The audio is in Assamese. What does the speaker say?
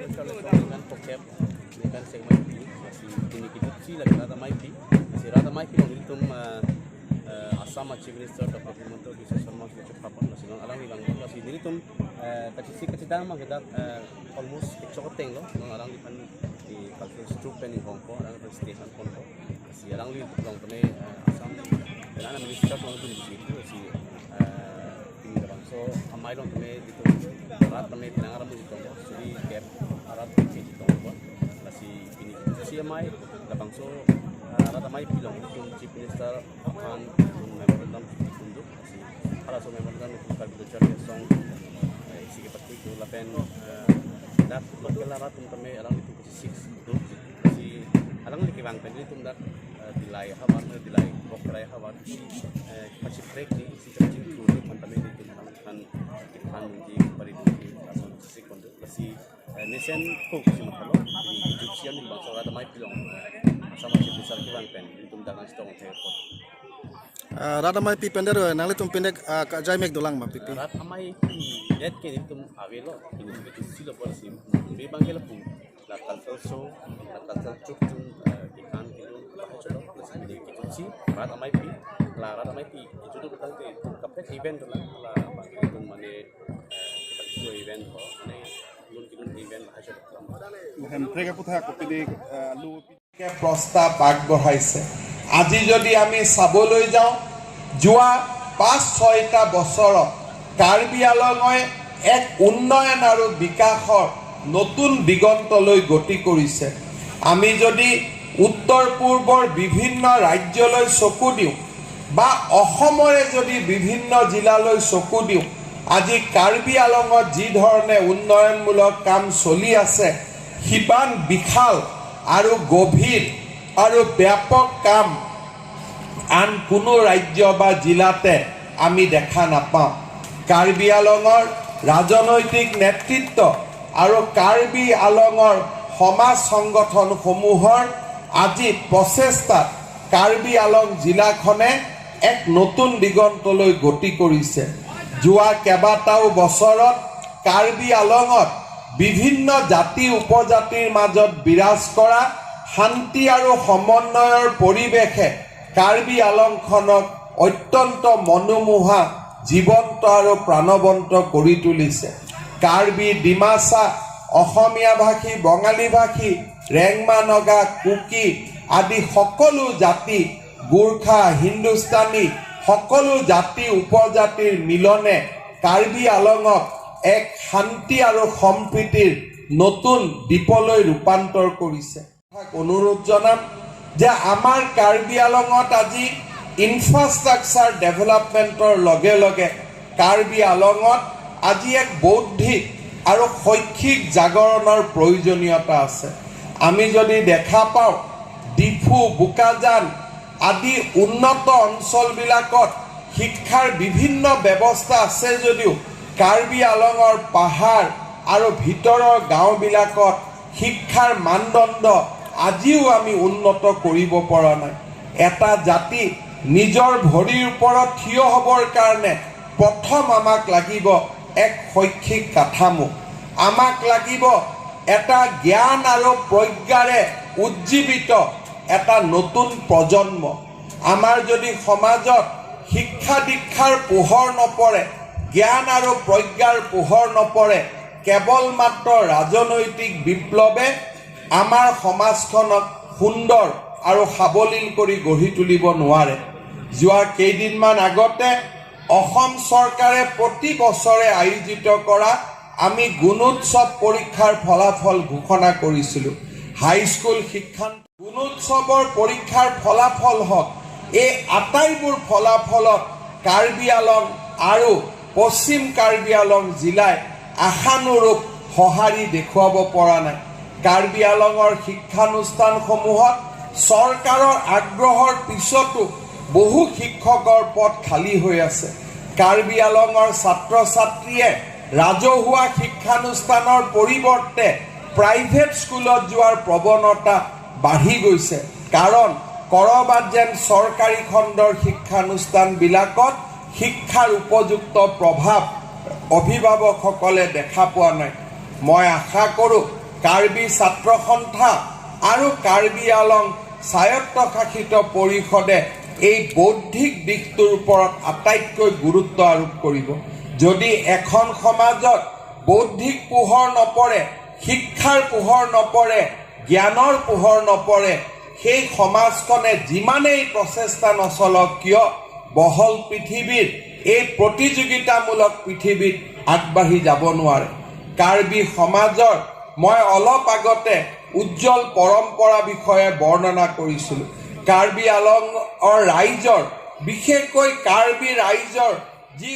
Cultural pokep kan segmen pi si kini kita si lagi rata mai pi si rata mai pi long tum Assam Chief Minister Dr. Himanta Biswa Sarma si chapapan si long alang ilang si diri tum kachi si kachi dang ma kita almost chokot teng lo long alang li pan di cultural troupe pen hong ko alang pan station kon ko si alang li long tame Assam benana minister long tum si si pini bang so amai long tame ditum rat tame tinangaram ditum si cap arat pi ditum ko si pini si amai labang so rat amai pi long tum Chief Minister an memorandum tunduk si ala so memorandum itu culture song si ke pasti tu lapen dat local rat tum tame alang itu 6 tu si alang li kibang pen tum dat dilai habar dilai bokrai habar si pachi trek ni si pachi tu ni pan tame ni tum kan kan ji pari tu asan si kondu si nation cook si makalo ni Egyptian ni bangsa rat mai pilong sama si besar kibang pen tum dagang stong the pot Rada mai pi pender nang tum pendek jai mek dolang ma pipi rat amai net ke tum avelo ini ke silo por sim be bangela pu la cultural show la cultural troupe tum dikan kilu cholo plus ni ke si rat amai pi la rat amai pi itu tu betul ke kapek event la la tum mane ke event ho mane lun kilun event la cholo হেমফ্ৰেকে কোথায় কপিদি লু প্ৰস্তাৱ আগবঢ়াইছে। আজি যদি আমি চাবলৈ যাওঁ, যোৱা 5-6টা বছৰত কাৰ্বি আলঙে এক উন্নয়ন আৰু বিকাশৰ নতুন দিগন্তলৈ গতি কৰিছে। আমি যদি উত্তৰ পূৰ্বৰ বিভিন্ন ৰাজ্যলৈ চকু দিওঁ বা অসমৰে যদি বিভিন্ন জিলালৈ চকু দিওঁ, আজি কাৰ্বি আলঙত যি ধৰণে উন্নয়নমূলক কাম চলি আছে, সিমান বিশাল আৰু গভীৰ আৰু ব্যাপক কাম আন কোনো ৰাজ্য বা জিলাতে আমি দেখা নাপাওঁ। কাৰ্বি আলঙৰ ৰাজনৈতিক নেতৃত্ব আৰু কাৰ্বি আলঙৰ সমাজ সংগঠনসমূহৰ আজি প্ৰচেষ্টাত কাৰ্বি আলং জিলাখনে এক নতুন দিগন্তলৈ গতি কৰিছে। যোৱা কেইবাটাও বছৰত কাৰ্বি আলঙত বিভিন্ন জাতি উপজাতিৰ মাজত বিৰাজ কৰা শান্তি আৰু সমন্বয়ৰ পৰিৱেশে কাৰ্বি আলংখনক অত্যন্ত মনোমোহা, জীৱন্ত আৰু প্ৰাণৱন্ত কৰি তুলিছে। কাৰ্বি, ডিমাচা, অসমীয়া ভাষী, বঙালী ভাষী, ৰেংমা নগা, কুকি আদি সকলো জাতি, গোৰ্খা, হিন্দুস্তানী সকলো জাতি উপজাতিৰ মিলনে কাৰ্বি আলঙক এক শান্তি আৰু সম্প্ৰীতিৰ নতুন দ্বীপলৈ ৰূপান্তৰ কৰিছে। অনুৰোধ জনাম যে আমাৰ কাৰ্বি আলঙত আজি ইনফ্ৰাষ্ট্ৰাকচাৰ ডেভেলপমেণ্টৰ লগে লগে কাৰ্বি আলঙত আজি এক বৌদ্ধিক আৰু শৈক্ষিক জাগৰণৰ প্ৰয়োজনীয়তা আছে। আমি যদি দেখা পাওঁ, ডিফু, বোকাজান আদি উন্নত অঞ্চলবিলাকত শিক্ষাৰ বিভিন্ন ব্যৱস্থা আছে যদিও কাৰ্বি আলঙৰ পাহাৰ আৰু ভিতৰৰ গাঁওবিলাকত শিক্ষাৰ মানদণ্ড আজিও আমি উন্নত কৰিব পৰা নাই। এটা জাতি নিজৰ ভৰিৰ ওপৰত থিয় হ'বৰ কাৰণে প্ৰথম আমাক লাগিব এক শৈক্ষিক কাঠামো, আমাক লাগিব এটা জ্ঞান আৰু প্ৰজ্ঞাৰে উজ্জীৱিত এটা নতুন প্ৰজন্ম। আমাৰ যদি সমাজত শিক্ষা দীক্ষাৰ পোহৰ নপৰে, জ্ঞান আৰু প্ৰজ্ঞাৰ পোহৰ নপৰে, কেৱল মাত্ৰ ৰাজনৈতিক বিপ্লৱে আমাৰ সমাজখনক সুন্দৰ আৰু সাৱলীল কৰি গঢ়ি তুলিব নোৱাৰে। যোৱা কেইদিনমান আগতে অসম চৰকাৰে প্ৰতি বছৰে আয়োজিত কৰা আমি গুণোৎসৱ পৰীক্ষাৰ ফলাফল ঘোষণা কৰিছিলোঁ। হাইস্কুল শিক্ষান্ত গুণোৎসৱৰ পৰীক্ষাৰ ফলাফল হওক, এই আটাইবোৰ ফলাফলত কাৰ্বি আলং আৰু পশ্চিম কাৰ্বি আলং জিলাই আশানুৰূপ সঁহাৰি দেখুৱাব পৰা নাই। কাৰ্বি আলঙৰ শিক্ষানুষ্ঠানসমূহত চৰকাৰৰ আগ্ৰহৰ পিছতো বহু শিক্ষকৰ পদ খালী হৈ আছে। কাৰ্বি আলঙৰ ছাত্ৰ ছাত্ৰীয়ে ৰাজহুৱা শিক্ষানুষ্ঠানৰ পৰিৱৰ্তে প্ৰাইভেট স্কুলত যোৱাৰ প্ৰৱণতা বাঢ়ি গৈছে। কাৰণ ক'ৰবাত যেন চৰকাৰী খণ্ডৰ শিক্ষানুষ্ঠানবিলাকত শিক্ষাৰ উপযুক্ত প্ৰভাৱ অভিভাৱকসকলে দেখা পোৱা নাই। মই আশা কৰোঁ কাৰ্বি ছাত্ৰ সন্থা আৰু কাৰ্বি আলং স্বায়ত্তশাসিত পৰিষদে এই বৌদ্ধিক দিশটোৰ ওপৰত আটাইতকৈ গুৰুত্ব আৰোপ কৰিব। যদি এখন সমাজত বৌদ্ধিক পোহৰ নপৰে, শিক্ষাৰ পোহৰ নপৰে, জ্ঞানৰ পোহৰ নপৰে, সেই সমাজখনে যিমানেই প্ৰচেষ্টা নচলক কিয় বহল পৃথিৱীৰ এই প্ৰতিযোগিতামূলক পৃথিৱীত আগবাঢ়ি যাব নোৱাৰে। কাৰ্বি সমাজৰ মই অলপ আগতে উজ্জ্বল পৰম্পৰা বিষয়ে বৰ্ণনা কৰিছিলোঁ। কাৰ্বি আলঙৰ ৰাইজৰ, বিশেষকৈ কাৰ্বি ৰাইজৰ যি